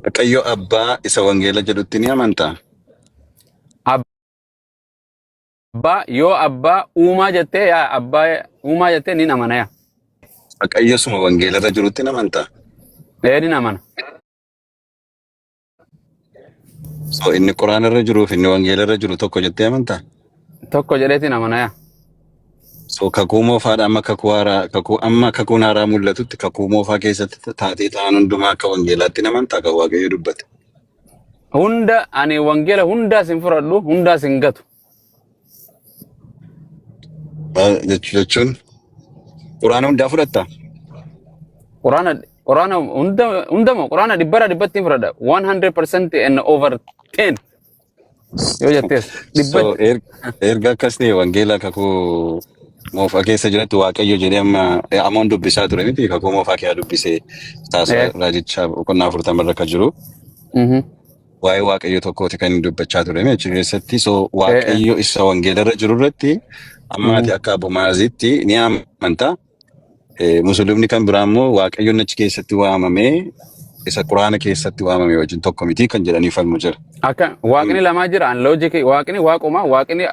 Waaqayyo abbaa isa wangeela jedhutti ni amantaa? Abbaa yoo abbaa uumaa jettee yaa abbaa uumaa jettee nin amana yaa. Waaqayyo suma wangeelarra jirutti ni amantaa? Ee nin amana. So inni quraanarra jiruu fi inni wangeelarra jiru tokko jettee amantaa? Tokko jedheetiin amana yaa. So kakuu moofaadha amma kakuu haaraa kakuu amma kakuun haaraa mul'atutti kakuu moofaa keessatti taatee ta'an hundumaa akka wangeelaatti ni amantaa kan Waaqayyo dubbate. Hunda ani wangeela hundaas hin fudhadhu hundaas hin gatu. Maal Jechuun quraana hundaa fudhatta? Quraana quraana hunda hundamo quraana dhibbarraa dhibbatti hin fudhadha. 100% and over 10 yoo jettees So dhibbatti. erga akkas ta'e wangeela kakuu moofaa keessa jiratti Waaqayyo jedhee amma amoon dubbisaa ture miti kakuu moofaa kee dubbisee taasisa raajicha boqonnaa 40 irra kan jiru waa'ee Waaqayyo tokkooti kan inni dubbachaa ture achi keessatti. So Waaqayyo isa wangeela irra jiru irratti amma ati akka Abu Maazitti ni amantaa. Musliimni kan biraa immoo Waaqayyoon achi keessatti waamamee isa Quraana keessatti waamame wajjin tokko miti kan jedhanii falmu jira. Akka waaqni lamaa jira an loojikii waaqni waaquma waaqni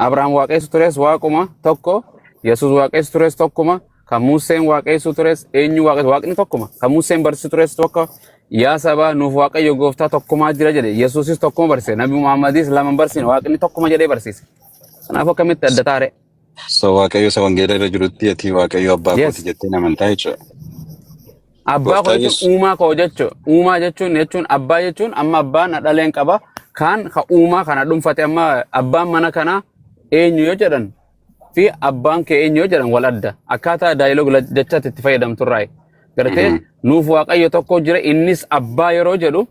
Abrahaam waaqessu tures waaquma tokko Yesuus waaqessu tures tokkuma kan Museen waaqessu tures eenyu waaqessu waaqni tokkuma kan Museen barsiisu tures tokko yaa sabaa nuuf waaqayyo gooftaa tokkumaa jira jedhe Yesuusis tokkuma barsiise Nabi Muhammadis lama hin barsiisne waaqni tokkuma jedhee barsiise. Kanaaf akkamitti adda taare? So Waaqayyo isa wangeela irra jirutti ati Waaqayyo abbaa kooti jettee hin amantaa jechuudha. Abbaa koo Gooftaa jechuun Yesuus. uumaa koo jechuudha. Uumaa jechuun jechuun abbaa jechuun amma abbaa na dhaleen qaba. Kaan ka uumaa kana dhuunfate amma abbaan mana kanaa eenyu yoo jedhan fi abbaan kee eenyu yoo jedhan wal adda. Akkaataa daayilog jechaatti itti fayyadamturraayi. Gartee nuuf Waaqayyo tokko jira innis abbaa yeroo jedhu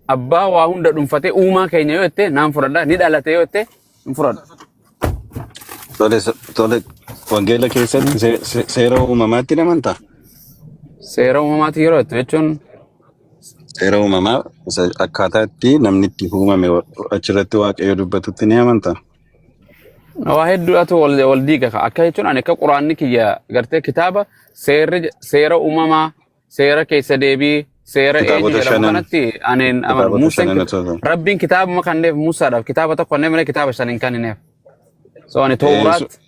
abbaa waa hunda dhuunfatee uumaa keenya yoo jette naan fudhadha ni dhalate yoo jette hin fudhadhu. Tole, tole, wangeela keessatti seera uumamaatti ni amantaa? Seera uumamaatti yeroo jettu jechuun Seera uumamaa isa akkaataa itti namni itti uumame achirratti Waaqayyo dubbatutti ni amantaa? Waa hedduudhatu wal, wal diiga. Akka jechuun ani akka quraanni kiyya gartee kitaaba seerri seera uumamaa seera keessa deebii seera eenyu Kitaabota jedhamu shanan kanatti ani hin amanu. kitaabota Museen shanan otoo ta'an. rabbiin kitaabuma kanneef Musaadhaaf kitaaba tokko kanneen malee kitaaba shan hin kennineef. So ani Eh, Tooraat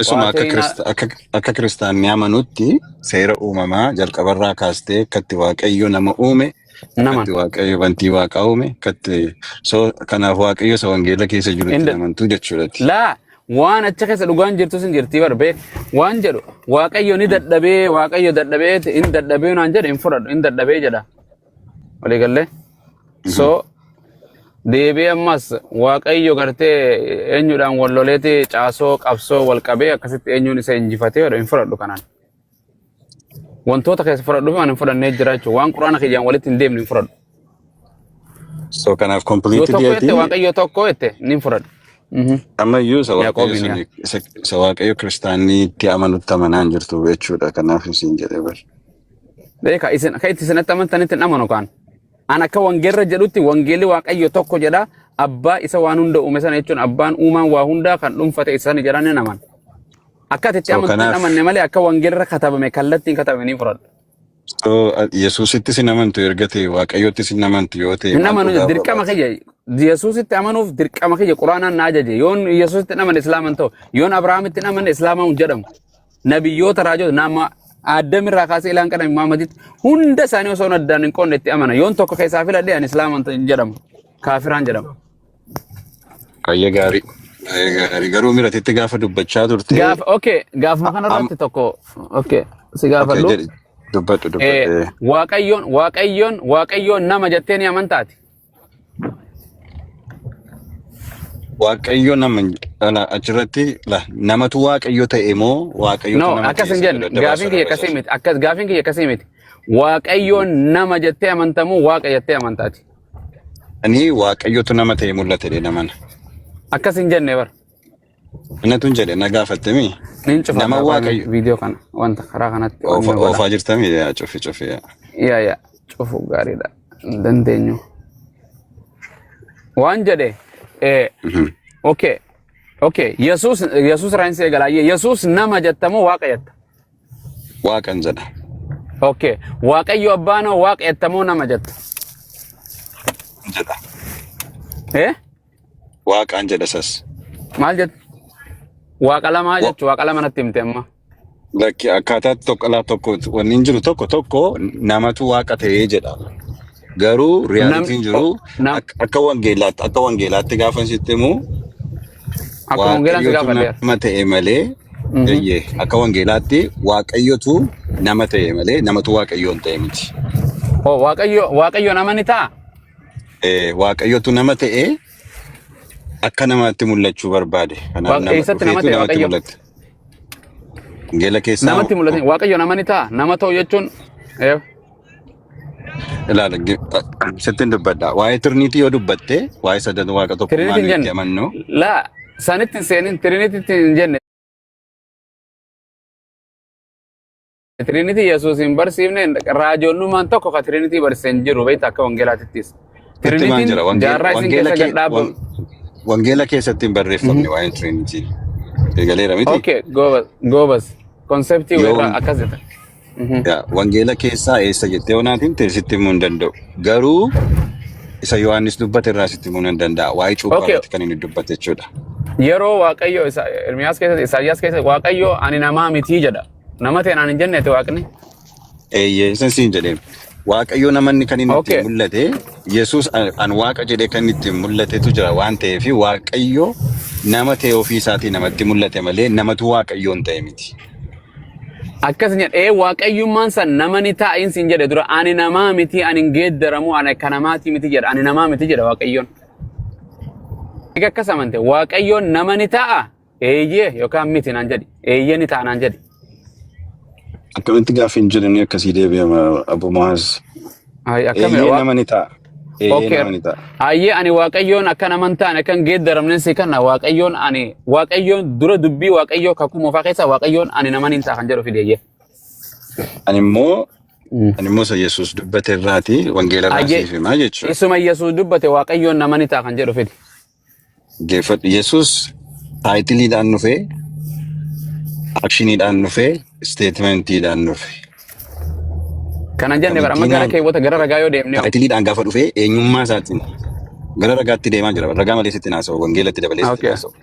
Isuma waa akka ta'ina akka akka kiristaanni amanutti seera uumamaa jalqabarraa kaastee akkatti Waaqayyo nama uume, naman. akkatti Waaqayyo bantii waaqaa uume, akkatti so kanaaf Waaqayyo isa wangeela keessa jirutti Inda hin amantuu jechuudha. Laa waan achi keessa dhugaan jirtus hin jirtii bar beek waan jedhu Waaqayyo ni dadhabee Waaqayyo dadhabee hin dadhabee naan jedhe hin fudhadhu hin dadhabee jedha walii gallee so deebi'ee ammas Waaqayyo gartee eenyudhaan wal loleeti caasoo qabsoo wal qabee akkasitti eenyuun isa injifatee jedhu hin fudhadhu kanaan wantoota keessa fudhadhu fi waan hin fudhannee jira jechuudha waan quraana kiyyaan walitti hin deemne hin fudhadhu. So kanaaf Yoo completely tokko ati jette Waaqayyo tokko jette ni fudhadhu. Ammayyuu isa Waaqayyo Yaaqoobiin sun yaa. isa Waaqayyo kiristaanni itti amanutti amanaa hin jirtu jechuudha. Kanaaf isin jedhee bar. Beeka isin akka itti isinatti amantanitti hin amanu kaan. An akka wangeelra jedhutti wangeelli Waaqayyo tokko jedha abbaa isa waan hunda uume sana jechuun abbaan uumaan waa hundaa kan dhuunfate isa sana jedhan hin amanu. Akka ati itti So amantu hin kanaaf amanne malee akka wangeelra katabame kallattiin katabame ni fudhadhu. So Yesuusittis hin amantu erga ta'e Waaqayyottis hin amantu yoo ta'e Hin maal amanu dhugaa dirqama barbaada? kiyya Yesuusitti amanuuf dirqama kiyya Quraanaan na ajaje yoon Yesuusitti hin amanne Islaama hin ta'u yoon Abrahaamitti hin amanne Islaama hin jedhamu nabiyyoota raajota nama Addam irraa kaasee ilaan qadami Muhammaditti hunda isaanii osoo addaan hin qoonne itti amana yoon tokko keessaa filadhe ani Islaama hin jedhamu kaafiraan jedhama. Baay'ee gaarii. Baay'ee gaarii. Garuu miratitti gaafa dubbachaa turte Gaafa okay gaafuma am kanarratti tokko okay si okay gaafadhu jedhi dubbadhu dubbadhu. Waaqayyoon Waaqayyoon Waaqayyoon nama jettee ni amantaati. Waaqayyo nama ala achirratti la namatu Waaqayyo ta'e moo Waaqayyotu No, nama akkas ta'e hin isa jedhu jenne. adda Gaafiin baasuu kiyya akkasii barbaachisa. miti. Akkas gaafiin kiyya akkasii miti. Waaqayyoon nama jettee amantamoo Waaqa jettee amantaati. Ani Waaqayyotu nama ta'e mul'ate jedhee namana. Akkas hin jenne bar. Innatu hin jedhe na gaafatte mi? Nin cufadha Nama qoyme Waaqayyo viidiyoo kana wanta karaa kanatti wanni oofa godha. oofaa jirtami yaa cufi cufi yaa. Yaa yaa cufu gaariidha. Hin dandeenyu. Waan jedhe okay okay Yesuus Yesuus irraa hin eegala. Yesuus nama jettamoo Waaqa jetta? Waaqan jedha. Okay. Waaqayyo abbaanoo Waaqa jettamoo nama jetta? jedha. Eh? Waaqaan jedha sas. Maal jette? Waaqa lamaa jechuun waaqa lama natti himte amma. Lakki, akkaataa tokko laa tokko wanni hin jiru, tokko tokko namatu waaqa ta'ee jedha. Garuu realityn jiru akka wangeelaatti gaafa sitti himu Akka wangeelaan si Waaqayyotu gaafadheera. nama ta'e malee, eeyyee, akka wangeelaatti Waaqayyotu nama ta'e malee namatu Waaqayyoon ta'e miti. Oh, Waaqayyo nama ni ta'a? Waaqayyotu nama ta'e, akka namaatti mul'achuu barbaade. Kanaaf nama Eessatti nama dhufeetu ta'e namatti Waaqayyo? mul'ate. Wangeela keessaa Namatti mul'ate. Waaqayyo nama ni ta'a? Nama ta'u jechuun ilaala, sittin dubbadha. Waa'ee Trinity yoo dubbatte, waa'ee sadan waaqa tokkummaa Trinity hin nuyi itti jenne. amannu. Laa, sanitti hin seenin, Trinity hin jenne. Trinity Yesuus hin barsiifne, raajonnummaan tokko ka Trinity barsiise hin jiru, beekta, akka wangeelaatittis. Sitti maan Trinityn jira. jaarraa isin Wangeela keessa gad dhaabbamu. Wangeela keessatti hin barreeffamne waa'een Trinity. Eegaleera miti? Okay, goobas, goobas. Conceptii Yoo irraa akkas jetta. Yaa, wangeela keessaa eessa jettee onaatiin ta'e sitti himuu hin danda'u. Garuu isa Yohaannis dubbate irraa sitti himuu nan danda'a. Waa'ee cuuphaa irratti kan inni dubbate jechuudha. Yeroo Waaqayyo Ermiyaas keessatti, Isaayyaas keessatti Waaqayyo ani namaa mitii jedha. Nama ta'e naan hin jenneeti Waaqni. Eeyyee, isan siin jedhee. Waaqayyo namanni kan inni ittiin mul'ate, Yesuus an Waaqa jedhee kan inni ittiin mul'atetu jira waan ta'eef, Waaqayyo nama ta'e ofii isaatii namatti mul'ate malee namatu Waaqayyoon ta'e miti. Akkas hin jedhe. Waaqayyummaan san nama ni taa'in siin jedhe dura, ani namaa miti, ani hin geeddaramu, ani akka namaatii miti jedha, ani namaa miti jedha Waaqayyoon. Egaa akkas amante, Waaqayyoon nama ni ta'a, eeyyee yookaan miti naan jedhi, eeyyee ni ta'a naan jedhi. Akkamitti gaaffii hin jiranii akkasii deebi'ama, Abu Muhaaz? Ay, akkamidha? Eeyyee, nama ni ta'a. Eeyyee, nama ni ta'a. Ayyee, ani Waaqayyoon akka nama hin taane, akka hin geeddaramne si kanna. Waaqayyoon ani Waaqayyoon dura dubbii Waaqayyoo kakuu moofaa keessa Waaqayyoon ani nama ni ta'a kan jedhu fide, eeyyee. Ani immoo isa Yesuus dubbate irraati wangeela irraa siif himaa jechuudha. Isuma Yesuus dubbate, Waaqayyoon nama ni ta'a kan jedhu fide. Geeffadhu. Yesuus titleiidhaan dhufee, actioniidhaan dhufee, statementiidhaan dhufe. Kana jenne bara amma gara keewwata gara ragaa yoo deemne hoo? Titleiidhaan gaafa dhufee eenyummaa isaatiin gara ragaatti deemaa jira. Ragaa malee sitti haasa'u, wangeelatti dabalee sitti haasa'u.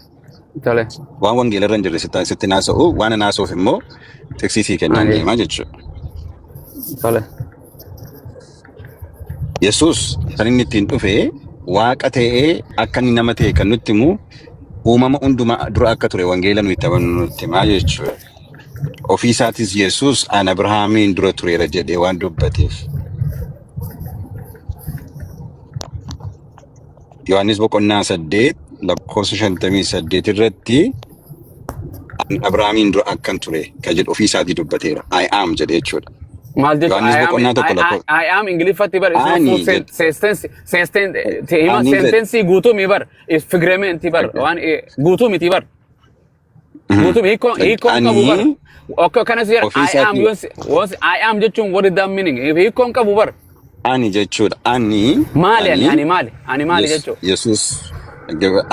Tole. Waan wangeela irra hin jirre sitti haasa'u, waan hin haasa'uuf immoo xiqsii sii kennaan deemaa jechuudha. Tole. Yesuus kan inni ittiin dhufe Waaqa ta'ee akka inni nama ta'e kan nutti himu, uumama hundumaa dura akka ture wangeela nuyi itti amannu nutti himaa jechuudha. Ofii isaatis Yesuus an Abrahaamiin dura tureera jedhee waan dubbateef. Yohaannis boqonnaa 8 lakkoofsa 58 irratti an Abrahaamiin dura akkan ture kan jedhu ofii isaatii dubbateera. I am jedhee jechuudha. Maal jechuudha? Yohaannis I am boqonnaa 1 lakkoofsa. I am Ingiliffatti bar isuma Ani full jedhe. sentence sentence hima Ani jedhe. sentence guutuu mi bar figurement bar waan guutuu miti bar. Guutuu hiikkoon qabu bar. Ani Okay, kanas jedha ofii I am isaatii yoon I am jechuun, what is that meaning? Hiikkoon qabu bar. Ani jechuudha. Ani Maali ani ani ani maali? Ani maali jechuudha? Yesuus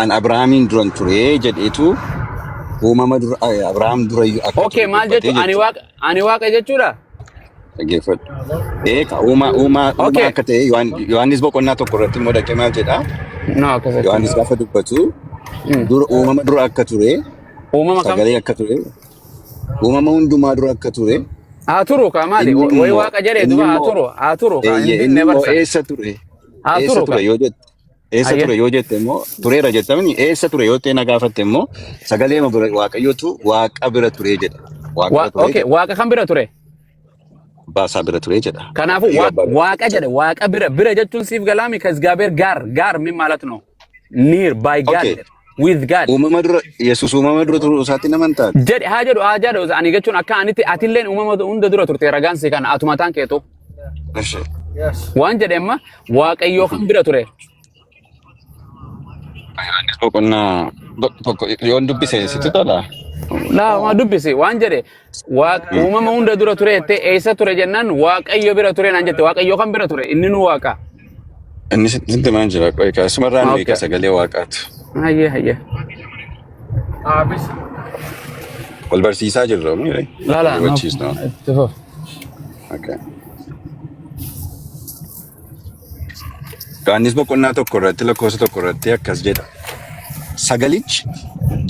an Abrahaamiin duran ture jedheetu uumama dura, Abrahaam dura iyyuu akka Okay, ture maal dubbatee jechuudha? Ani jechuudha. Waaqa, ani Waaqa jechuudha? Dhaggeeffadhu. Eeka uumaa akka ta'e Yohaannis boqonnaa 1 irratti immoo dhaqee maal jedhaa? No, akkas jechuudha. Yohaannis gaafa dubbatu dura uumama dura akka ture, Uumama kam? sagalee akka ture, uumama hundumaa dura akka ture. Haa turu ka maali? Inni Wayi immoo Waaqa jedhee inni duba haa immoo turu, haa turu ka hin eeyyee, dinne inni immoo barsan. eessa ture? Haa Eessa turu ka. ture yoo jette, eessa ture yoo jette immoo, tureera jettamni, eessa ture yoo ta'e na gaafatte immoo, sagalee bira Waaqayyotu Waaqa bira ture jedha. Waaqa bira ture Okay, jedha. Waaqa kan bira ture. Abbaa isaa bira ture jedha. Kanaafuu Waaqayyo abbaa bira Waaqa ture jedhe, jedha. Waaqa bira bira jechuun siif galaami ka እግዚአብሔር ጋር ጋር ምን ማለት ነው? Near by God Okay. with God. Uumama dura, Yesuus uumama dura turuu isaatti nama hin taate. Jedhe haa jedhu, haa jedhu, ani jechuun akka anitti atilleen uumama hunda dura turte, ragaan si kana atuma taan keetu. Eshi. Waan jedhe amma, Waaqayyoo kan bira ture. Yohaannis boqonnaa 1 yoon dubbise sitti tola. Laa, waa dubbisi. Waan jedhe, uumama hunda dura ture jettee, eessa ture jennaan Waaqayyo bira ture naan jette. Waaqayyo kan bira ture, inni nu Waaqa. Inni sitti maan jira, qoy asumarraa nu hiika sagalee Waaqaatu. Hayyee, hayyee. Wal barsiisaa jirra. Laa, laa. Wal hubachiisna. Itti fufi. Okay. Yohaannis boqonnaa 1 irratti lakkoofsa 1 irratti akkas jedha. Sagalichi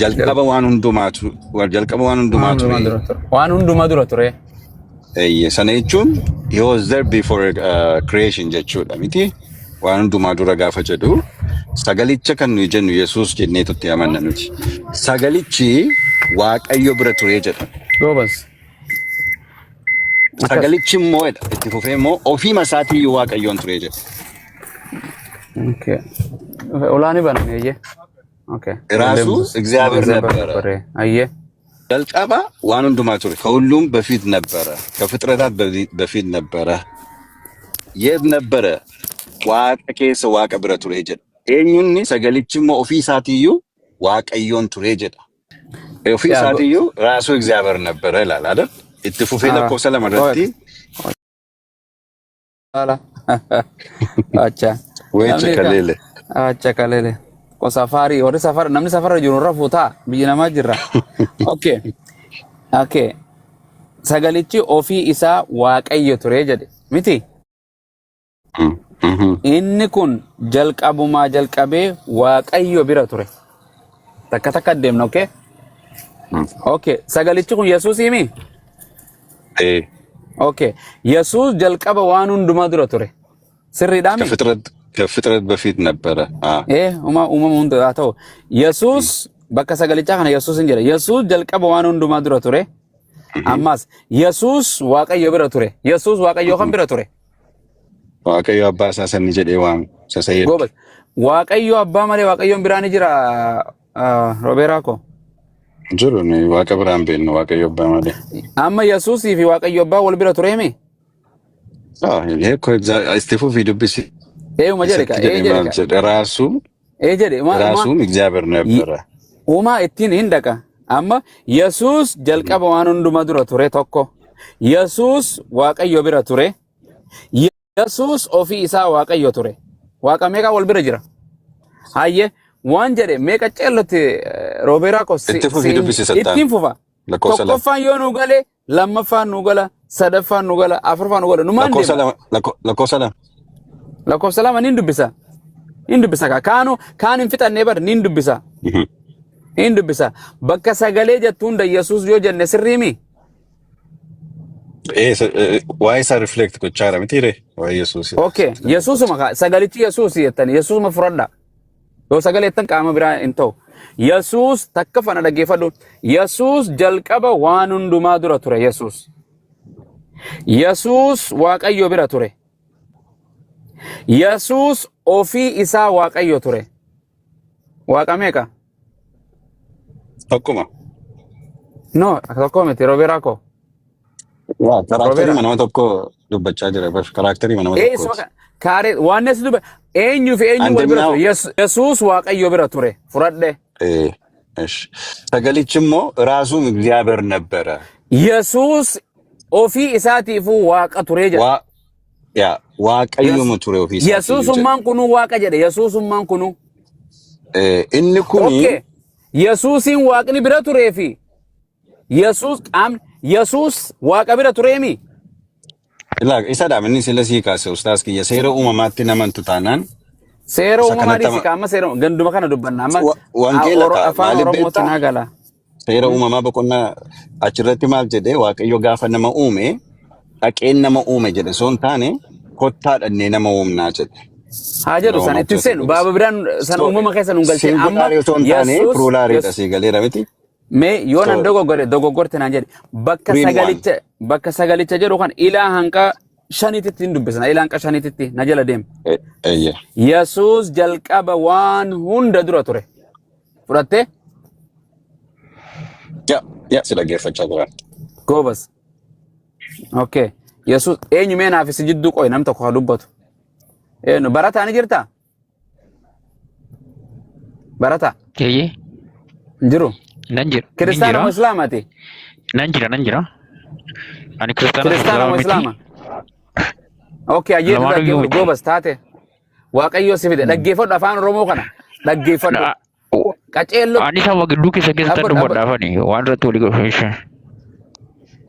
jalqaba waan hundumaatu jalqaba waan hundumaa Waan hundumaa ture. dura ture. Waan hundumaa dura ture. Eeyyee, sana jechuun he was there before creation jechuudha miti. Waan hundumaa dura gaafa jedhu sagalicha kan nuyi jennu Yesuus jennee itti amanna nuti. Sagalichi Waaqayyo bira ture jedha. Goobas. Akkas. Sagalichi immoo jedha itti fufee immoo ofiima isaatiiyyuu Waaqayyoon ture jedha. Okay. Olaani baname eeyyee. Okay. ራሱ እግዚአብሔር እግዚአብሔር ነበረ። ነበረ። አየህ jalqaba waan hundumaa ture ከሁሉም በፊት ነበረ፣ ከፍጥረታት በፊት ነበረ። የት ነበረ? Waaqa keessa Waaqa bira ture jedha. Eenyunni sagalichi immoo ofii isaatiiyyuu Waaqayyoon ture jedha. Ofii yaa isaatiiyyuu ራሱ እግዚአብሔር ነበረ ይላል አይደል? Itti fufee lakkoofsa 2 irratti Ala. Acha. Weecha Namni ka kaleele. acha kalele. Ko safari warri safara namni safara jiru rafu ta'a biyya namaa jirra. Okay. Okay. Sagalichi ofii isaa Waaqayyo ture jedhe. Miti? Inni kun jalqabumaa jalqabee Waaqayyo bira ture. Takka takka deemna, okay? Okay. Sagalichi kun Yesuus himi? Ee. Okay. Yesuus jalqaba waan hundumaa dura ture. Sirriidhaami? ከፍጥረት በፊት ነበረ። Ee, uumama hunda haa ta'u. Yesuus bakka sagalichaa kana Yesuus hin jedha. Yesuus jalqaba waan hundumaa dura ture. Ammas Yesuus Waaqayyo bira ture. Yesuus Waaqayyo kan bira ture. Waaqayyo abbaa isaa sanni jedhee waamu isa erge. Goobas. Waaqayyo abbaa malee Waaqayyoon biraa ni jira, Robeeraa ko. Jiru nuyi Waaqa biraan beeknu Waaqayyo abbaa malee. Amma Yesuusii fi Waaqayyo abbaa wal bira tureemi? ይሄ እኮ itti fufii dubbisi. Eeyuma jedhe ka. Isatti Ee jedhe jedhe maal ka. jedhe ራሱ Ee jedhe. ራሱም እግዚአብሔር ነበረ። Uumaa ittiin hin dhaqa. Amma Yesuus jalqaba waan hundumaa dura ture tokko. Yesuus Waaqayyo bira ture. Yesuus ofii isaa Waaqayyo ture. Waaqa meeqa wal bira jira? Hayyee waan jedhe meeqa ceellotti Roobeeraa ko Itti fufii dubbisi sattaan. Ittiin fufa. Lakkoofsa 2. Tokkoffaan yoo nu gale, lammaffaan nu gala, sadaffaan nu gala, afuraffaan nu gala. Numaan Lakkoofsa deema. 2 lakkoofsa 2. Lakkoofsa 2 nin dubbisa. Nin dubbisa kaa. Kaanu kaan hin fixannee bar nin dubbisa. Hin dubbisa. Bakka sagalee jettu hunda Yesuus yoo jenne sirriimi? Waa'ee isaa reflect gochaa jira miti ree? Waa'ee Yesuus. Okay. Yesuusuma kaa. Sagalichi Yesuus jettani. Yesuusuma fudhadha. Yoo sagalee jettan qaama biraa hin ta'u. Yesuus takka fana dhaggeeffadhu. Yesuus jalqaba waan hundumaa dura ture Yesuus. Yesuus Waaqayyo bira ture. Yesuus ofii isaa Waaqayyo ture. Waaqa meeqa? Tokkuma. No, tokko miti Robeeraa koo. Waa characterii Robeera. nama tokko dubbachaa jira. Characterii nama Ee isuma tokkooti. kaaree waan asi dubba eenyuu fi eenyu wal bira አንደኛው ture? Yesuus Waaqayyo bira ture. Fudhadhe. እሺ sagalichi immoo ራሱም እግዚአብሔር ነበረ። Yesuus ofii isaatiifuu Waaqa ture jedha. Waa yaa Waaqayyuma ture ofii isaatiiyyuu jedha. Yesuusummaan kunuu Waaqa jedhe. Yesuusummaan kunuu. Inni kuni Okay. Yesuusiin Waaqni bira turee fi Yesuus qaamni Yesuus Waaqa bira tureemi? Ilaa isadha inni sila sii kaase ustaas kiyya seera uumamaatti namantu taanaan Seera isa uumamaa kanatti dhiisi qaama seera ganduma kana dubbanna amma wangeela ta'a afaan maaliif Oromootiin beektaa haa gala. Seera uumamaa boqonnaa achirratti maal jedhee Waaqayyo gaafa nama uume dhaqeen nama uume jedhe osoo hin taane kottaa dhannee nama uumnaa jedhe. Haa jedhu Seera sana uumamaa itti seenu keessatti. baaba biraan sana So uumama keessa nu galchee amma singularii osoo hin taane Yesuus pluraliidha sii galeera miti. Mee yoo So nan dogoggore dogoggorte naan jedhe bakka three in one. Sagalicha jedhu kan ilaa hanqa shaniititti hin dubbisna, ilaa hanqa shaniititti na jala deema. Eeyya. Yesuus jalqaba waan hunda dura ture. Fudhattee? Yaa yaa si dhaggeeffachaa jira. Goobas. Okay. Yesuus eenyu mee naaf si jidduu qoy nam tokko haa dubbatu. Eenyu barataa ni jirtaa? Barataa Eeyyee, hin jiru. nan jira. Nin Kiristaana jira. moo Islaamaati? Nan jira, nan jira. Ani kiristaana Kiristaana islaama moo miti. Islaama? Okay, ayyee Lamaanuu dhaggeeffadhu miti. Goobas taate. Waaqayyo si fide dhaggeeffadhu afaan Oromoo kana dhaggeeffadhu. Qaceello Ani sama gidduu keessa keessatti dhaabbadhu dubbadha dhaabbadhu. afani waan irratti walii galu.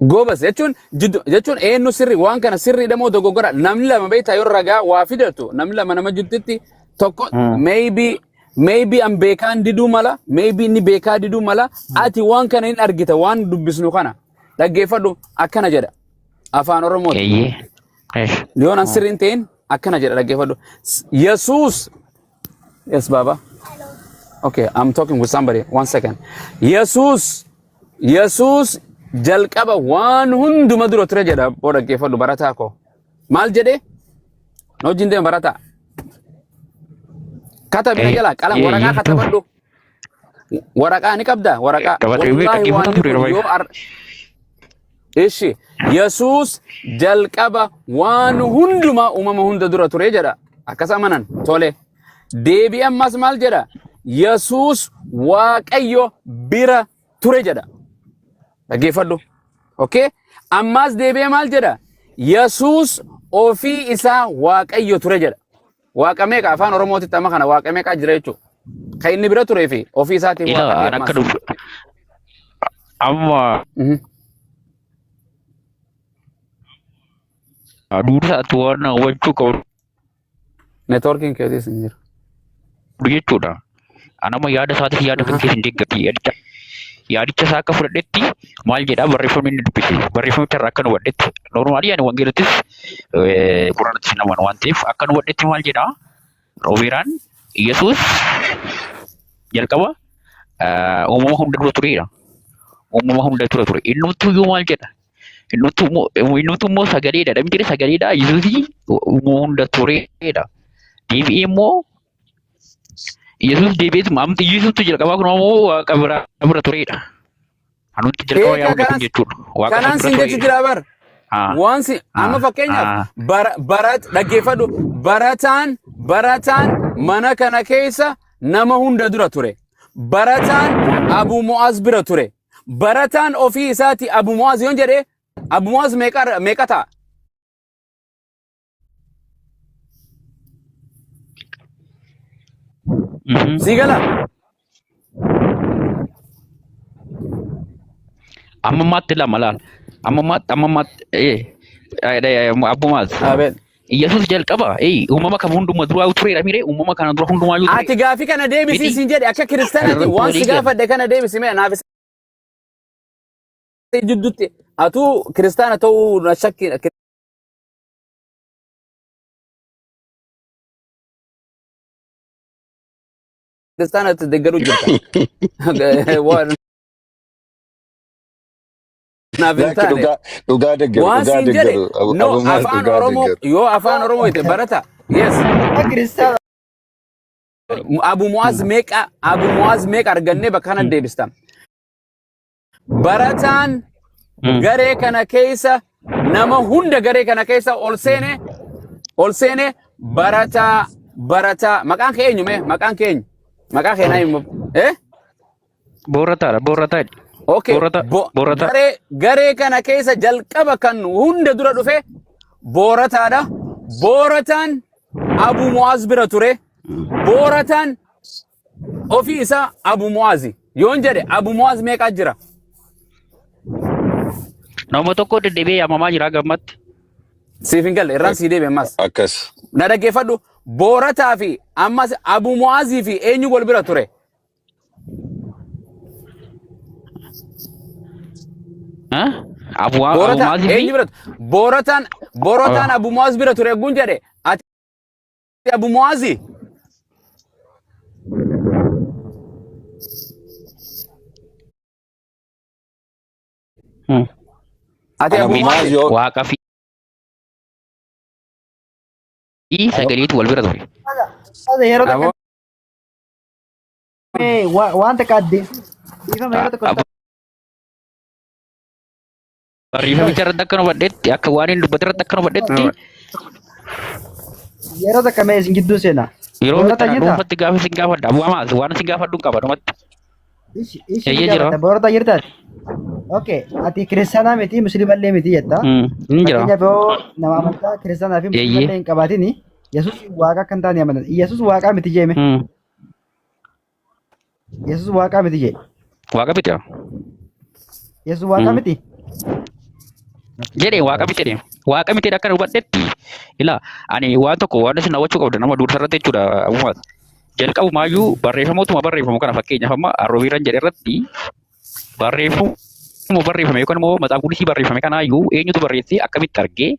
Goobas jechuun jiddu jechuun eenyu sirri waan kana sirriidha moo dogoggora namni lama beektaa yoo ragaa waa fidatu namni lama nama jidduutti tokko maybe an beekaan diduu mala, maybe inni beekaa diduu mala. Ati waan kana hin argita, waan dubbisnu kana dhaggeeffadhu. Akkana jedha afaan Oromooti. Eeyyee. Eesh. Yoon an sirri hin ta'in akkana jedha, dhaggeeffadhu. Yesuus. Yes, baba. Okay, I'm talking with somebody. One second. Yesuus Yesuus jalqaba waan hunduma dura ture jedha. Boo dhaggeeffadhu, barataa koo. Maal jedhee? Na wajjin deema, barataa. Katabi na jalaa qalam waraqaa katabadhu. Waraqaa ni qabdaa waraqaa. Qabatee Wallaahi dhaggeeffataa waan ture kun yeroo yoo ar Ishi Yesuus jalqaba waan hundumaa uumama hunda dura ture jedha. Akkas amanan tole. Deebii ammas maal jedha? Yesuus Waaqayyo bira ture jedha. Dhaggeeffadhu. Okay? Ammas deebi'ee maal jedha? Yesuus ofii isaa Waaqayyo ture jedha. Waaqa meeqa afaan Oromootitti amma kana waaqa meeqaa jira jechuudha. Kan inni bira turee fi ofii isaatiif Ila waaqa ta'e an akka ammas. dhufu amma dursa ati waan hubachuu qabdu Neetwoorkiin keetis hin jiru. jechuudha. An amma yaada isaatis yaada kan keessa hin deeggarti. Yaadicha isaa akka fudhadhetti maal jedhaa barreeffamni inni dubbise, barreeffamicha irraa akka nu hubadhetti, normally ani wangeelattis quraanattis hin amanu waan ta'eef, akka nu hubadhetti maal jedhaa Roobeeraan? Yesuus jalqaba uumama hunda dura tureera. Uumama hunda dura ture. Innumtuu iyyuu maal jedha? Innumtuu immoo sagaleedha. Namni jedhe sagaleedha. Yesuus uumama hunda tureedha. Deebi'ee immoo Yesuus deebi'eetuma amma Yesuustu jalqabaa kun immoo waaqa bira tureedha. Anumti jalqaba Eegaa yaa'u kun kanas jechuudha. Waaqa kanaan bira siin jechu tureedha. jira bar. Waan si amma fakkeenyaaf bara barat dhaggeeffadhu, barataan mana kana keessa nama hunda dura ture. Barataan Abu Mu'az bira ture. Barataan ofii isaati Abu Mu'az yoon jedhe, Abu Mu'az meeqa meeqa ta'a? Sii gala? Amma ammaatti lama laal. Amma ammaatti abbumaas. Abeen. Yesuus jalqaba uumama kam hunduma duraa tureera mire, uumama kana dura hundumaayyuu ture. Ati gaafii kana deebisii Miti. siin jedhe, akka kiristaanaatti Irratti waan si walii gala. gaafadhe kana deebisi mee. Naaf isa jidduutti atuu kiristaana ta'uu na shakki. Kiristaana deeggaruu jirta. Waan naaf hin Lakki taane. dhugaa dhugaa deeggaru Waan dhugaa siin jedhe deeggaru no abumaas afaan dhugaa Oromoo deeggaru. yoo afaan Oromoo itti barata, yes. Kiristaana. Abu Mu'az meeqa, Abu Mu'az meeqa argannee bakka kana deebista. Barataan garee kana keessa nama hunda garee kana keessa ol seene barataa maqaan kee eenyu mee? Maqaan kee eenyu? Maqaa kee naa himu, eh. Boorataadha, boorataadha. Okay. Boorata, boorata. Garee kana keessa jalqaba kan hunda dura dhufe boorataadha. Boorataan Abu Mu'az bira ture. Boorataan ofii isaa Abu Mu'azi yoon jedhe, Abu Mu'az meeqaa jira? Nama tokko deddeebi'ee yaamamaa jira gammatti. Siif hin galle, irraan sii deebi ammas. Akkas. Na dhaggeeffadhu. Boorataa fi ammas Abu Mu'azii fi eenyu wal bira ture? Abu Abu Boorataa Maazii fi eenyu bira? Boorataan Abu Mu'az bira ture eegguun jedhe, ati Abu Mu'azi? Ati Ana Abu Abu Mu'az Mu'azi? yoo Waaqa fi sagaleetu wal bira ture. Yeroo takka Aboo waan takka adde dhiifama yeroo tokko. Barreeffamicha irratti akka nu hubadhetti, akka waan inni dubbate irratti akka nu hubadhetti, Yeroo takka mee isin gidduu seenaa. Yeroo Boorata fixan jirtaa? dhuunfatti gaafa isin gaafadha. Abu Amaaz waan isin gaafadhu hin qaba dhumatti. Ishi ishi Eeyyee jira. gaafata. Boorata jirtaati? Okay, ati kiristaanaa miti, musliimallee miti jetta. Hin jira. Fakkeenyaaf yoo nama amantaa kiristaanaa fi musliimallee hin qabaatini, Yesuus waaqa akka hin taane amanan. Yesuus waaqaa miti jeeme. Yesuus waaqaa miti jee. Waaqa miti. Yesuus waaqaa miti. Jedhee waaqa miti jedhee. Waaqa miti akka hubadhetti ilaa ani waan tokko waan isin hawwachuu qabdu nama dursa irratti jechuudha abumaas. Jalqabumaayyuu barreeffamootuma barreeffamu kana fakkeenyaaf amma arroobiiran jedhe irratti barreeffamuma barreeffame yookaan immoo matsaaf qudusii barreeffame kanaayyuu eenyutu barreessee akkamitti argee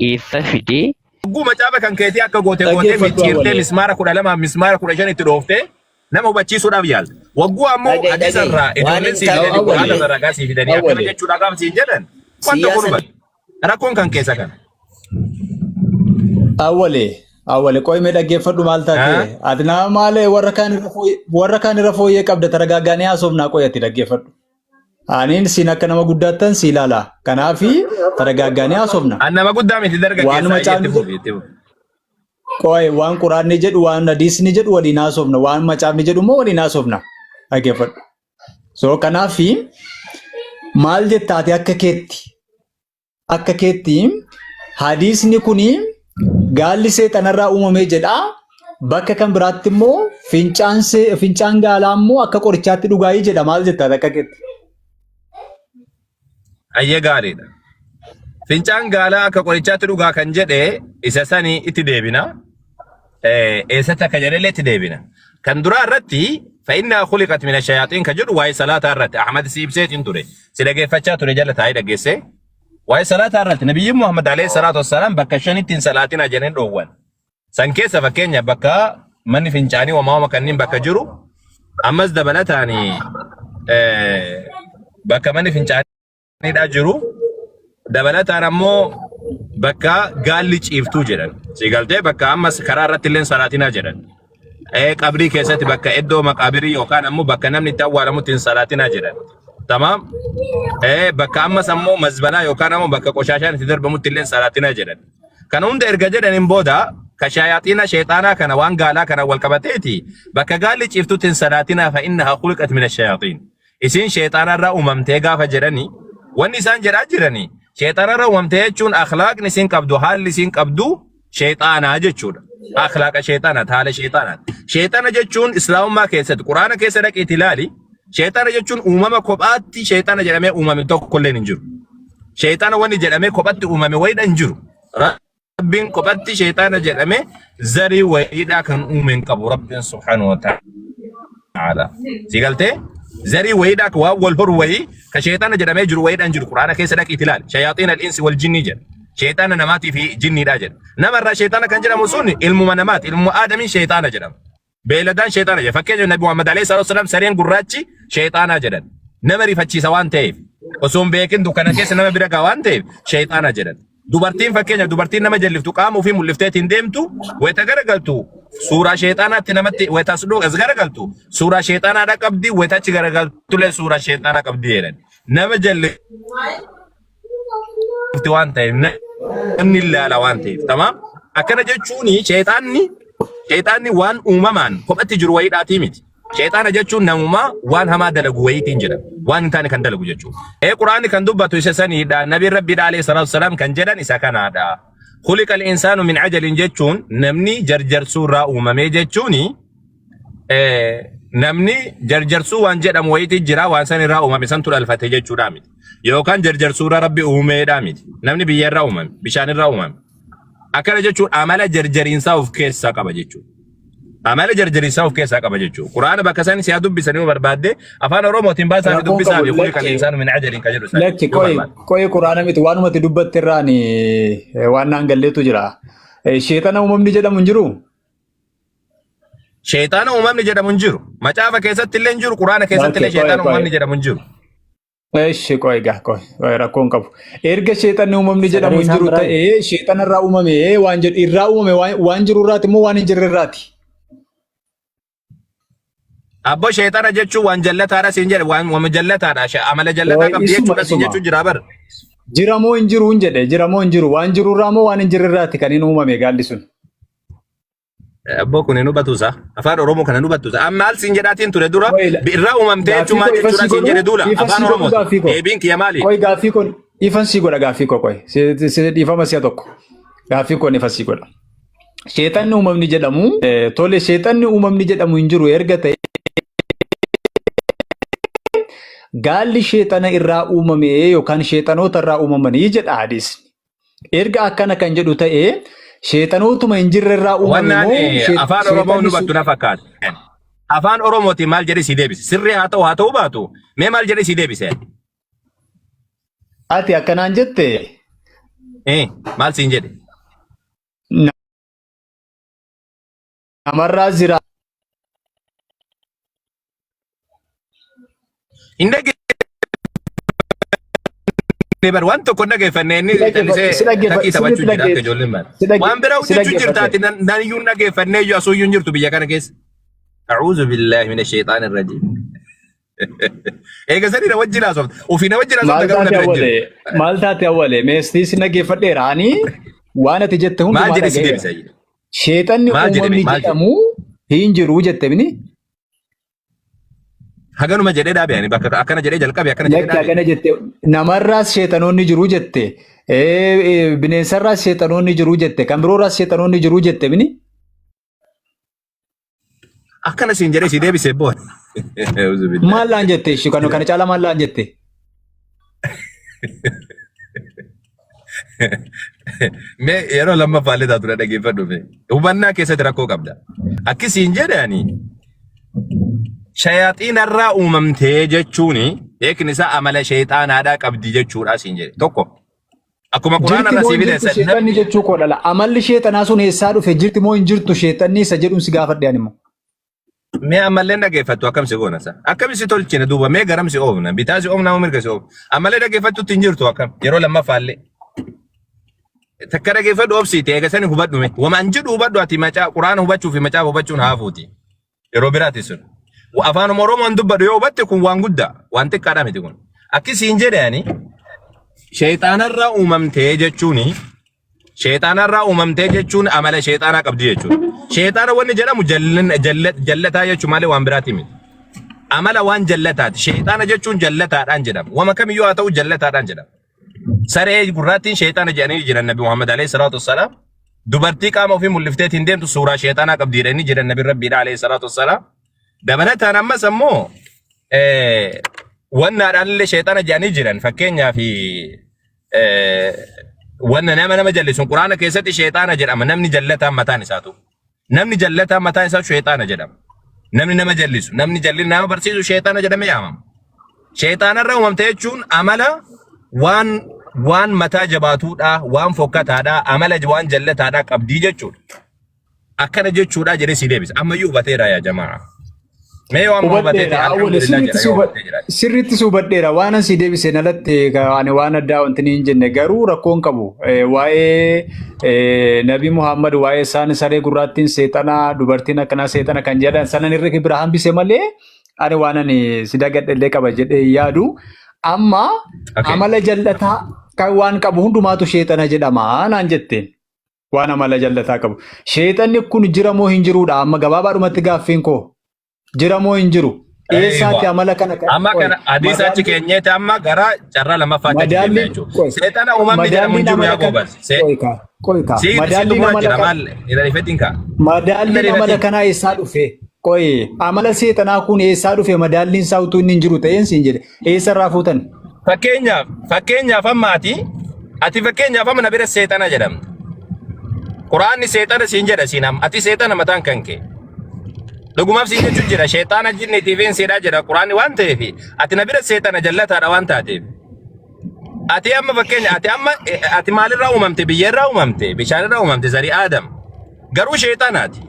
eessa fidee Hogguu macaafa kan keetii akka goote gootee Dhaggeeffadhu micciirtee awwalee. mismaara 12 mismaara 15 itti dhooftee nama hubachiisuudhaaf yaalta. Wagguu ammoo Dhaga'i hadiisa dhaga'i irraa waan ijoolleen hin sii taane fidanii quraana Awwalee. irraa ragaa sii fidanii akkana Awwalee. jechuudha gaafa siin jedhan waan tokko siyaasa hubatu. Rakkoon kan keessa kana. Awwalee. Awwalee qoy mee dhaggeeffadhu maal taate? Haa? Ati nama maalee warra kaan irra fooyyee warra kaan irra fooyyee qabda taragaaggaanii haasofnaa qoy ati dhaggeeffadhu. Aniin siin akka nama guddaattan si ilaala. Kanaafi taragaaggaanii haasofna. An nama guddaa miti dargaggeessa Waanuma itti caafni fufi itti fufi. Qoy waan quraanni jedhu waan hadiisni jedhu waliin haasofna waan macaafni jedhu immoo waliin haasofna. Dhaggeeffadhu. So kanaafi maal jettaati akka keetti akka keetti hadiisni kuni gaalli seexanarraa uumamee jedha. Bakka kan biraatti immoo fincaan fincaan gaalaa immoo akka qorichaatti dhugaayii jedha maal jettaati akka keetti. Ayyee gaariidha. Fincaan gaalaa akka qorichaatti dhugaa kan jedhe isa sanii itti deebina. Eessatti akka jedhellee itti deebina. Kan duraa irratti fa'innaa khuliqat mina shayaaxiin kan jedhu waa'ee salaataa irratti Ahmad si ibseetiin ture. Si dhageeffachaa ture jala taa'ee dhageesse. Waa'ee salaataa irratti Nabiyyiin Muhammad alayhi salaatu wassalaam bakka shanitti hin salaatinaa jedheen dhoowwan. San keessa fakkeenya bakka manni fincaanii waamaama kanneen bakka jiru ammas dabalataan bakka manni fincaaniidhaa jiru dabalataan ammoo bakka gaalli ciiftuu jedhan. Si galtee bakka ammas karaa irratti illee salaatinaa jedhan. Qabrii keessatti bakka iddoo maqaabirii yookaan ammoo bakka namni itti awwaalamutti hin salaatinaa jedhan. Tamaam. Bakka ammas ammoo mazbalaa yookaan ammoo bakka qoshaashaan itti darbamutti illee salaatinaa jedhan. Kana hunda erga jedhaniin booda ka shayaaxiina sheexaanaa kana waan gaalaa kana wal qabateeti bakka gaalli ciiftutti hin salaatinaa fa innahaa khuliqat mina shayaaxiin. Isiin sheexaanarraa uumamtee gaafa jedhani wanni isaan jedhaa jirani sheexaanarraa uumamtee jechuun akhlaaqni isiin qabdu haalli isiin qabdu sheexaanaa jechuudha. Akhlaaqa sheexaanaati haala sheexaanaati. Sheexaana jechuun islaamummaa keessatti quraana keessa dhaqiitii ilaali. Sheexaana jechuun uumama kophaatti sheexaana jedhamee uumame tokkolleen hin jiru. Sheexaana wanni jedhamee kophatti uumame wayiidha hin jiru. Rabbiin kophatti sheexaana jedhamee zarii wayiidhaa kan uume hin qabu Rabbiin subhaanahu wa ta'ala. Si galtee? Zarii wayiidhaa waan wal horu wayii ka sheexaana jedhamee jiru wayiidha hin jiru. Quraana keessa dhaqiitii ilaali. Shayaaxiin al-insi wal jinnii jedha. Sheexaana namaatii fi jinniidhaa jedha. Namarraa sheexaana kan jedhamu sun ilmuma namaati. Ilmuma aadamiin sheexaana jedhama. Beeyladaan sheexaana jedha. Fakkeenya Nabi Muhammad alayhi salaatu wasalaam sareen gurraachi sheexaanaa jedhan. Nama rifachiisa waan ta'eef. Osoo hin beekin dukkana keessa nama bira ga'a waan ta'eef sheexaana jedhan. Dubartiin fakkeenya dubartiin nama jalliftu qaama ofii mul'ifteetiin deemtu wayita garagaltu suuraa sheexaanaatti namatti wayita as dhufu as garagaltu suuraa sheexaanaadha qabdi wayita achi garagaltullee suuraa sheexaanaa qabdi jedhan. Nama jallifti waan ta'eef namni ilaala waan ta'eef tamaam akkana jechuun sheexaanni sheexaanni waan uumamaan kophatti jiru wayiidhaatii miti. Sheexaana jechuun namuma waan hamaa dalagu wayiitiin jedhama. Waan hin taane kan dalagu jechuudha. Ee Quraanni kan dubbatu isa saniidha. Nabiin Rabbiidha alayhi salaatu wasalaam kan jedhan isa kanaadha. Khuliqal insaanu min ajalin jechuun namni jarjarsuu irraa uumamee jechuuni namni jarjarsuu waan jedhamu wayiitii jira waan san irraa uumame santu dhalfate jechuudha miti. Yookaan jarjarsuu irraa Rabbi uumeedha miti. Namni biyya irraa uumame, bishaan irraa uumame. Akkana jechuun amala jarjariinsaa of keessaa qaba jechuudha. Amala jarjariinsaa of keessaa qaba jechuudha. Quraana bakka isaan siyaa dubbisan yoo barbaadde afaan Oromootiin baasaa fi Rakkoon dubbisaa qabu fi khuliqal lakki insaanu min ajalin kan jedhu isaanii lakki yoo qoyi barbaadde. qoyi quraana miti waanumatti dubbatte irraan waan naan galleetu jira. Sheexana uumamni jedhamu hin jiruu? Sheexaana uumamni jedhamu hin jiru. Macaafa keessatti illee hin jiru, Quraana keessatti Okay, illee qoyi sheexaana qoyi. uumamni jedhamu hin jiru. Eshi qoyi gaa qoyi qoyi rakkoon qabu. Erga sheexanni uumamni jedhamu Sagalee hin isaan jiru biraa ta'ee sheexana irraa uumame waan jedhu irraa uumame waan jiru irraati immoo waan hin jirre irraati. Abbo sheexana jechuun waan jallataadha siin jedhe waan waan jallataadha amala jallataa Qoyi qabdi isuma jechuudha siin isuma. jechuun jira bar. Jira moo hin jiru hin jedhe jira moo hin jiru waan jiru irraa moo waan hin jirre irraati kan inni uumame gaalli sun. Abboo kun hin hubatu isaa. Afaan Oromoo kana hin hubattu isaa. Amma maal siin jedhaatiin ture dura Qoyi irraa uumamtee jechuun gaaffii maal koo ifa jechuudha sii siin godhu jedhe duula ifa afaan sii godhu Oromooti. gaaffii koo. Deebiin kiyya maali? Qoyi gaaffii kun ifan sii godha gaaffii koo qoyi si dhiifama si'a tokko gaaffii koon ifa sii godha. Sheexanni uumamni jedhamu tole sheexanni uumamni jedhamu hin jiru erga ta'e Gaalli sheexana irraa uumame yookaan sheexanoota irraa uumamanii jedha hadiisni. Erga akkana kan jedhu ta'e sheexanootuma hin jirre irraa uumame Wannaan moo afaan Oromoo sheexanni hubattu sun na fakkaata. Afaan Oromootiin maal jedhee si deebise? Sirrii haa ta'uu baatu mee maal jedhee si deebise? Ati akkanaan jette Maal siin jedhe? Namarraa jira. Hin dhaggeeffanne bar waan tokko hin dhaggeeffanne inni Si dhaggeeffa- callisee si dhaggeeffa- takkii taphachuu sirriitti jira akka dhaggeeffa- ijoolleen baate. si dhagge- Waan biraa si hojjechuu jirta dhaggeeffate. ati nan iyyuu hin dhaggeeffanne iyyuu asuu iyyuu hin jirtu biyya kana keessa. A'uuzu billaahi mina shayxaani rajiim. Eega sanii na wajjin haasofta. Ofii na wajjin haasofta Maal garuu na taate bira hin jiru. awwale? Maal taate awwale? Meestii si dhaggeeffadheera. Ani waan ati jette Maal hundumaa jedhee si dhaga'eera. deebisa? Sheexanni Maal jedhe uumamni maal jedhe? jedhamu hin jiru jette mini. Haganuma jedhee dhaabe ani bakka akkana jedhee jalqabe akkana jedhee Lakki dhaabe. akkana jette namarraas sheexanoonni jiru jette. Bineensarraas sheexanoonni jiru jette. Kan biroorraas sheexanoonni jiru jette mini. Akkana siin jedhee si deebise boon. Maal laan jette ishii kana kana caalaa maal laan jette? Mee yeroo lammaffaa illee taatu na dhaggeeffadhu mee. Hubannaa keessatti rakkoo qabda. Akki siin jedhe ani shayaaxiinarraa uumamtee jechuun hiikni isaa amala sheexaanaadhaa qabdi jechuudha siin jedhe. Tokko akkuma quraana Jirti irraa moo sii hin fide jirtu san sheexanni namni jechuu koo dhala. Amalli sheexanaa sun eessaa dhufe jirti moo hin jirtu sheexanni isa jedhuun si gaafadhe ani immoo. Mee ammallee dhaggeeffattu akkam si goona sa? Akkam si tolchina duuba mee garam si oofna? Bitaa si oofna moo mirga si oofna? Ammallee dhaggeeffattutti hin jirtu akkam yeroo lammaffaallee. Takka dhaggeeffadhu obsiite eega sani hubadhu mee. Wama an jedhu hubadhu ati macaa quraana hubachuu fi macaafa hubachuun haafuuti. Yeroo biraati sun. Afaanuma Oromoon dubbadhu yoo hubatte kun waan guddaa waan xiqqaadha miti kun. Akki siin jedhe ani sheexaanarraa uumamtee jechuuni Sheexaanarraa uumamtee jechuun amala sheexaanaa qabdi jechuudha. Sheexaana wanni jedhamu jallataa jechuun malee waan biraati miti. Amala waan jallataati. Sheexaana jechuun jallataadhaan jedhama. Wama kamiyyuu haa ta'u jallataadhaan jedhama. Saree gurraattiin sheexaana jedhanii jiran Nabi Muhammad alayhi salaatu wassalaam. Dubartii qaama ofii mul'ifteetiin deemtu suuraa sheexaanaa qabdi jedhanii jiran Nabi Rabbiidha alayhi salaatu wassalaam. Dabalataan ammas ammoo wannaadhaan illee sheexaana jedhanii jiran fakkeenyaaf wanna nama nama jallisuun quraana keessatti sheexaana jedhama namni jallataan mataan isaatu namni jallataan mataan isaa sheexaana jedhama namni nama jallisu namni jallina nama barsiisu sheexaana jedhamee yaamama sheexaanarra uumamte jechuun amala waan waan mataa jabaatuudha waan fokkataadha amala waan jallataadha qabdii jechuudha Akkana jechuudha jedhee sii deebisa. Ammayyuu hubateera yaa jamaa. Mee yoo amma hubatee Hubadheera ta'e awwal alhamdulillah sirriitti jedha si yoo hubadhe hubatee jiraate. sirriitti si hubadheera waan an si deebise nalatti ani waan addaa wanti hin jenne garuu rakkoo hin qabu waa'ee Nabi Muhammad waa'ee isaan saree gurraattiin seexana dubartiin akkanaa seexana kan jedhan sanan irra bira hambise malee ani waan ani si dagadhe illee qaba jedhee hin yaadu amma Okay. amala jallataa kan waan qabu hundumaatu sheexana jedhama naan jetteen. Waan amala jallataa qabu. Sheexanni kun jira moo hin jiruudha? Amma gabaabaadhumatti gaaffiin koo. Jira moo hin jiru? Eessaatti Eeywa. amala kana kan Amma qoy kana hadiisa achi madaalli keenyeeti amma gara carraa lammaffaatti achi deemna madaalli jechuudha. qoy Seexana uumamni jedhamu hin madaalliin jiru amala yaa kana goobas. qoy kaa qoy kaa Si si madaalliin xumura amala jira kana maal hin ariifatin kaa. Hin madaalliin amala ariifatin. kanaa eessaa dhufe? Qoy amala seexanaa kun eessaa dhufe madaalliin isaa utuu inni hin jiru ta'een siin jedhe eessarraa fuutan? Fakkeenyaaf amma ati fakkeenyaaf amma na bira seexana jedhamta. Quraanni seexana siin jedha siin amma ati seexana mataan kan kee. Dhugumaaf siin jechuun jira sheexaana jinniitiif insiidhaa jedha quraanni waan ta'eef ati na bira seexana jallataadha waan taateef. Ati amma fakkeenya ati amma ati maalirraa uumamte biyyarraa uumamte bishaanirraa uumamte zarii Aadam garuu sheexanaati.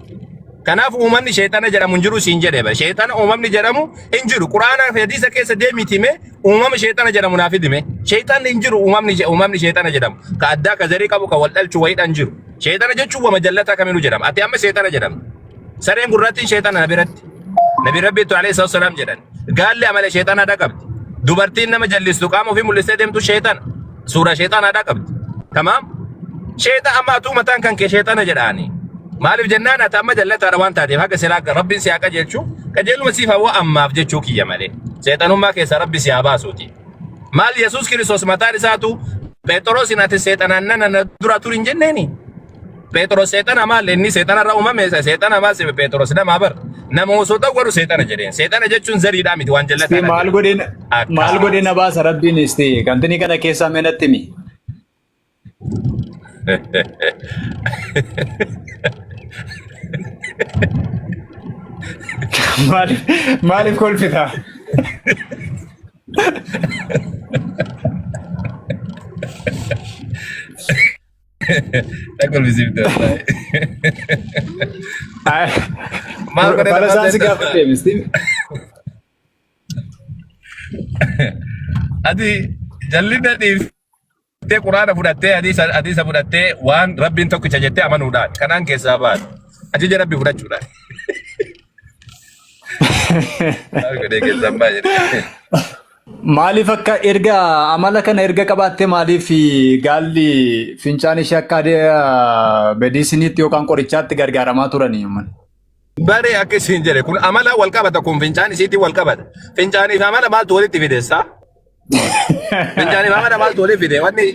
Kanaaf uumamni sheexana jedhamu hin jiru siin jedhe bara. Sheexana uumamni jedhamu hin jiru. Quraanaa fi hadiisa keessa deemiiti mee uumama sheexana jedhamu naaf hidime. Sheexanni hin jiru uumamni sheexana jedhamu. Ka addaa ka zarii qabu ka wal dhalchu wayiidhaan jiru. Sheexana jechuun wama jallataa kamiinuu jedhama. Ati amma sheexana jedhamta. Sareen gurraattiin sheexana na biratti. Nabi Rabbiitu alayhi salaatu wasalaam jedhan. Gaalli amala sheexanaadhaa qabdi. Dubartiin nama jallistu qaama ofii mul'istee deemtu sheexana. Suuraa sheexanaadhaa qabdi. Tamaam. Sheexa amma atuu mataan kan kee sheexana jedhaani. Maaliif jennaan ati amma jallataadha waan taateef haga silaa Rabbiin si haa qajeelchu qajeeluma siif hawwa ammaaf jechuu kiyya malee. Seexanummaa keessaa Rabbi si haa baasuuti. Maal Yesuus Kiristoos mataan isaatu Phexrosin ati seexanaan nana na dura turi hin jenneeni. Phexros seexana maal inni seexana irraa uumame seexana maal Phexros nama bar. Nama osoo xawwaru seexana jedheen. Seexana jechuun zariidhaa miti waan Isti jallataadha maal jedhe. godheen maal Akkas. godhee na baasa rabbiin isti kantinii kana keessaa mee natti himi. Maaliif maaliif kolfita? Na kolfisiifte wallaahi. Maal godhee Fala na isaan si baasa? gaafate misti. Ati jallina dhiiftee quraana fudhattee hadiisa hadiisa fudhattee waan rabbiin tokkicha jettee amanuudhaan kanaan keessaa baatu. Ajaja rabbi fudhachuudhaan. Maal godhee keessaan baa jedhee. Maaliif akka erga amala kana erga qabaattee maaliif gaalli fincaan ishee akka medisiniitti yookaan qorichaatti gargaaramaa turanii uummanni? Bare akka isin jedhe kun amala wal qabata kun fincaan isiitiin wal qabata. Fincaanii fi amala maaltu walitti fidessa? Fincaanii fi amala maaltu walitti fide? Wanni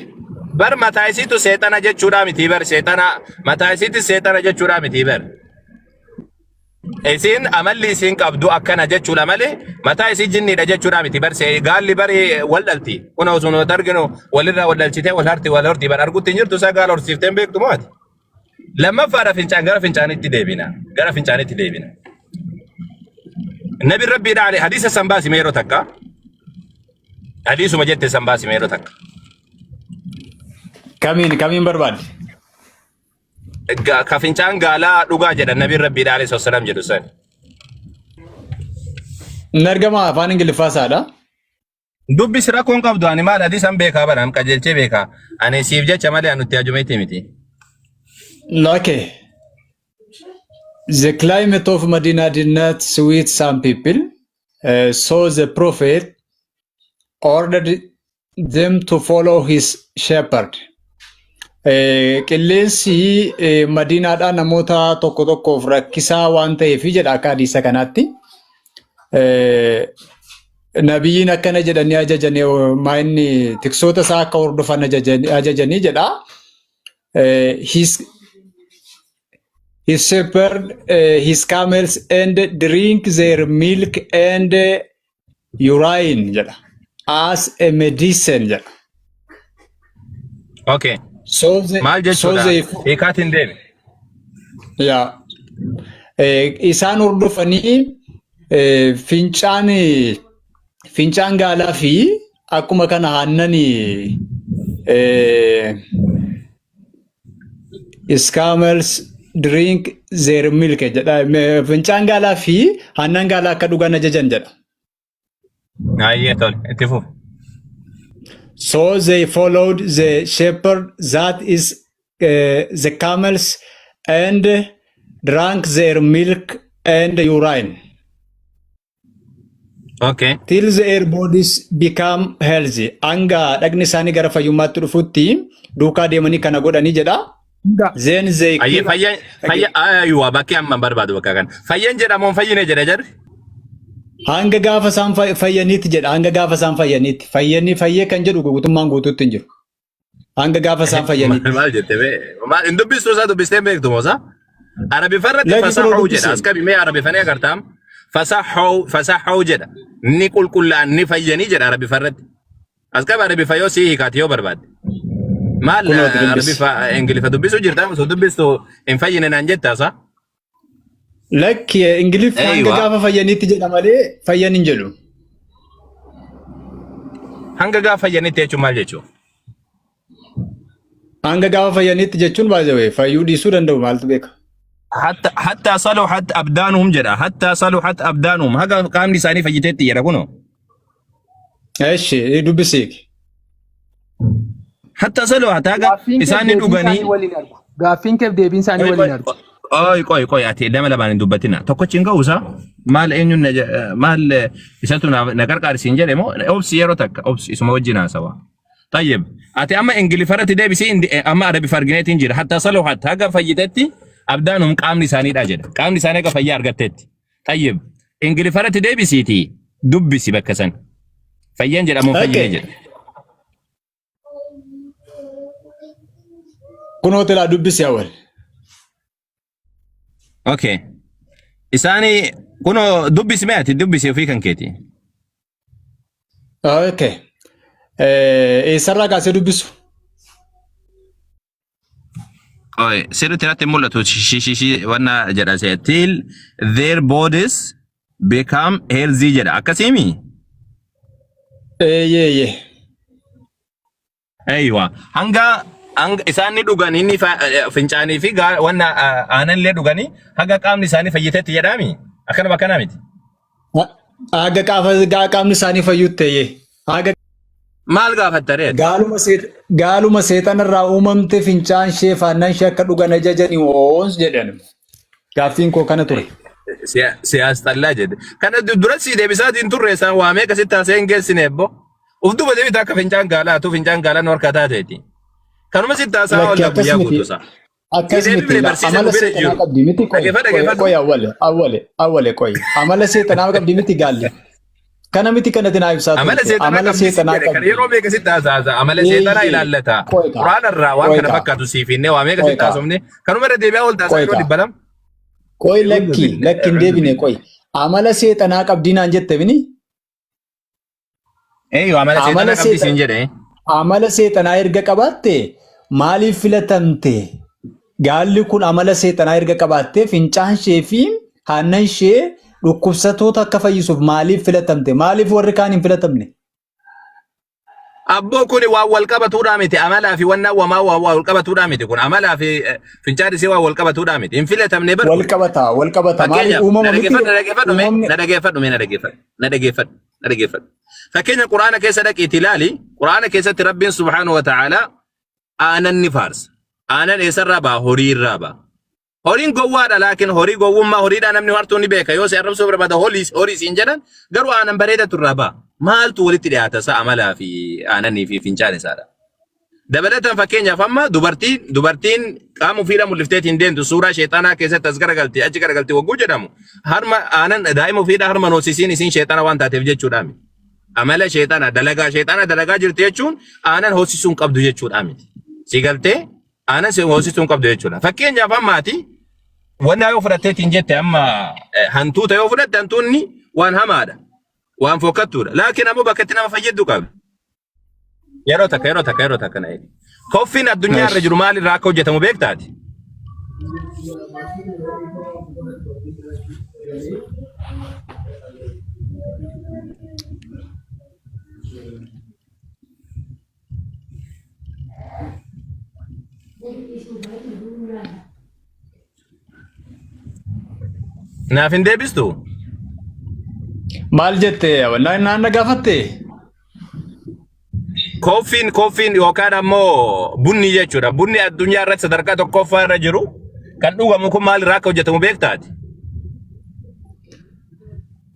bar mataa isiitu seexana jechuudhaa miti bar seexana mataa isiitti seexana jechuudhaa miti bar. Isiin amalli isiin qabdu akkana jechuudha malee mataa isii jinniidha jechuudha miti bar gaalli bari wal dhalti. Kun osoo nuti arginu walirraa wal dhalchitee wal harti wal horti bar argutti hin jirtu isaa gaala horsiiftee hin beektu moo ati? Lammaffaadha fincaan gara fincaanitti deebina. Gara fincaanitti deebina. Nabi Rabbiidha ale hadiisa san baasi mee yeroo takka. Hadiisuma jette san baasi mee yeroo takka. Kamiin kamiin barbaadde? Ka fincaan gaalaa dhugaa jedhan Nabiin Rabbiidha alayhi salaam jedhu san. Inni argama afaan Ingiliffaa isaadha. Dubbisi rakkoon qabdu ani maal hadiisan beekaa bara an qajeelchee beekaa. Ani siif jecha malee ani itti hajumeeti miti. Okay. The climate of Medina did not suit some people, so the prophet ordered them to follow his shepherd. Qilleensi Madiinaadhaa namoota tokko tokkoof rakkisaa waan ta'eef jedha akka hadiisa kanaatti. Nabiyyiin akkana jedhanii ajajanii maa inni tiksoota isaa akka hordofan ajajanii jedha. His shepherd, his camels and drink their milk and urine jedha. As a medicine jedha. Okay. So they, Maal so jechuudha? they, Hiikaatiin deemi. yeah. Isaan hordofanii fincaan fincaan gaalaa fi akkuma kana aannan his camels drink their milk jedha. Fincaan gaalaa fi aannan gaalaa akka dhugan ajajan jedha. Ayyee tole itti fufi. So they followed the shepherd, that is the camels, and drank their milk and urine till their bodies become healthy. Hanga dhagni isaanii gara fayyummaatti dhufutti duukaa deemanii kana godhanii jedha. Then they Ayyee fayyan fayya ayyuwa bakki amma hin barbaadu bakka kana. Fayyan jedhamuun fayyine jedha jarri. Hanga gaafa isaan fayyaniitti jedha. Hanga gaafa isaan fayyaniitti. Fayyanii fayyee kan jedhu guutummaan guutuutti hin jiru. Hanga gaafa isaan fayyaniitti. Maal jette bee? Maal hin dubbistuu isaa dubbistee hin beektu moo isaa? Arabifarratti Lakki kunoo fasaxuu jedha. dubbise. As qabi mee arabifanii agartaam. Fasaxuu fasaxuu jedha. Ni qulqullaa'an ni fayyanii jedha arabifarratti. As qabi arabifa yoo sii hiikaati yoo barbaadde. Maal Kunooti dubbisi. arabifa ingilifa dubbisuu jirta osoo dubbistu hin fayyine naan jetta isaa? Lakki Ingiliffa hanga Eeywa. gaafa fayyaniitti jedha malee fayyan hin jedhu. Hanga gaafa fayyanitti jechuun maal jechuudha? Hanga gaafa fayyaniitti jechuun baay'ee fayyuu dhiisuu danda'u maaltu beeka. Hatta hatta saluhat abdaanuhum jedha. Hatta saluhat abdaanuhum. Haga qaamni isaanii fayyiteetti jedha kunoo. Eshi dubbisiiki. Hatta saluhat haga Gaaffiin keef isaan ni deebiin dhuganii. isaanii waliin argu. Gaaffiin keef deebiin isaanii Qoy waliin argu. qoy qoy qoy ati nama lamaan hin dubbatina. Tokkochi hin ga'u isaa maal eenyuun na maal isatu na qarqaarsiin jedhe moo obsi yeroo takka obsi isuma wajjin haasawa. Tayyib ati amma Ingiliffarratti deebisii amma Arabifa argineetiin jira. Hatta saluhat haga fayyitetti abdaanum qaamni isaaniidha jedha. Qaamni isaanii haga fayyaa argattetti. Tayyib Ingiliffarratti deebisiiti dubbisi bakka san. Fayyaan jedhamuun fayyine jedha. Kunoo tilaa dubbisi awwal. Okay. Isaani kunoo dubbisi mee ati dubbisi ofii kan keeti. Okay. Eessarraa kaasee dubbisu? Oi, sirriitti natti hin mul'atu shi shi shi wanna jedha see till their bodies become healthy jedha akkasiimi. Eeyyee eeyyee. Eeywa hanga hanga isaan ni dhugan inni fincaanii fi wanna aanan illee dhuganii haga qaamni isaanii fayyitetti jedhaami akkanuma akkanaa miti. Haga qaamni isaanii fayyutti eeyyee. Haga Maal gaafatta ree ati? Gaaluma seexana irraa uumamte fincaan ishee fi aannan ishee akka dhugan ajajanii hoos jedhan. Gaaffiin koo kana ture. Siyaas xallaa jedhe. Kana dura sii deebisaatiin turre isaan waamee akkasitti haasa'ee hin geessine ebbo. Uf duuba deebita akka fincaan gaalaa atu fincaan gaalaa nu harkaa taateeti. Kanuma sitti haasa'aa Lakki oolla akkas guyyaa miti. guutuu isaa. Akkas Sii miti deebifne la barsiisa amala nu bira seexanaa jiru. qabdi miti qoy Dhageeffadhu qoy dhageeffadhu. qoy awwale awwale awwale qoy amala seexanaa qabdi miti gaalli. Kana miti kanatti naa ibsaa Amala turte seexanaa amala qabdi siin seexanaa jedhe kan qabdi. yeroo meeqa sitti haasa'aa amala seexanaa Eeyyee ilaallata. qoy kaa Quraana irraa waan qoy kana kaa fakkaatu siif hinnee waa meeqa qoy sitti kaa haasofne kanuma irra deebi'aa oolta qoy haasa'aa yeroo kaa 200. qoy lakki lakki hin deebine qoy amala seexanaa qabdi naan jette bini Eeyyuu amala amala seexanaa qabdi seexan siin jedhe. amala seexanaa erga qabaatte maaliif filatamte? Gaalli kun amala seexanaa erga qabaatte fincaan ishee fi aannan ishee dhukkubsattoota akka fayyisuuf maaliif filatamte? Maaliif warri kaan hin filatamne? Abboo kuni waan wal qabatuudhaa miti amalaa fi wannaa wamaa waan wal qabatuudhaa miti kun amalaa fi fincaan isii waan wal qabatuudhaa miti hin filatamne bar Wal kun. qabata, wal qabata. Maaliif Fakkeenyaaf na uumama miti? dhageeffadhu na dhageeffadhu mee Uumamni na dhageeffadhu mee na dhageeffadhu na dhageeffadhu na dhageeffadhu. Fakkeenya Quraana keessa dhaqiitii ilaali Quraana keessatti Rabbiin subhaanahu wa ta'aalaa aanan ni faarsa. Aanan eessarraa ba'a? Horii irraa ba'a. Horiin gowwaadha laakiin horii gowwummaa horiidhaa namni hartuu ni beeka yoo si arrabsuu barbaada horii horii siin jedhan garuu aanan bareedatu irraa ba'a. Maaltu walitti dhiyaata isaa amalaa fi aananii fi fincaan isaadha. Dabalataan fakkeenyaaf amma dubartiin qaama ofiidhaa mul'ifteetiin deemtu suuraa sheexanaa keessatti as garagalti achi garagalti wagguu jedhamu harma aanan daa'ima ofiidhaa harma noosisiin isiin sheexana waan taateef jechuudha miti. Amala sheexana dalagaa sheexana dalagaa jirti jechuun aanan hoosisuu hin qabdu jechuudha miti. Si galtee aanan si hoosisuu hin qabdu jechuudha. Fakkeenyaaf ammaati wanna yoo fudhatteetiin jette amma hantuuta yoo fudhatte hantuunni waan hamaadha. Waan fokkattuudha. Laakiin ammoo bakka itti nama fayyaddu qabdi. Yeroo takka yeroo takka yeroo takka na eegi. Koffiin addunyaa irra jiru maal irraa akka hojjetamu beektaati? Naaf hin deebistu? Maal jette? Naan na gaafatte? Kooffiin yookaan ammoo bunni jechuudha. Bunni addunyaa irratti sadarkaa tokkoffaa irra jiru kan dhugamu kun maal irraa akka hojjetamu beektaati?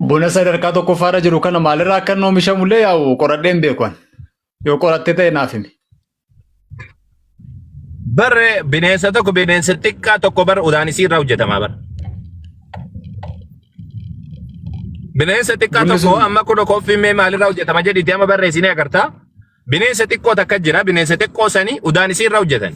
Buna sadarkaa tokkoffaa irra jiru kana maalirraa akka inni oomishamullee yaa'u qoradhee hin beeku ani. Yoo qorattee ta'e naaf himi. Barre bineensa tokko bineensa xiqqaa tokko bar udaan isii irraa hojjetama bar. Bineensa xiqqaa Bunni tokko sun amma kun koffiin mee maalirraa hojjetama jedhiitii amma barreessinee agartaa. Bineensa xiqqoo takka jira bineensa xiqqoo sanii udaan isii irraa hojjetan.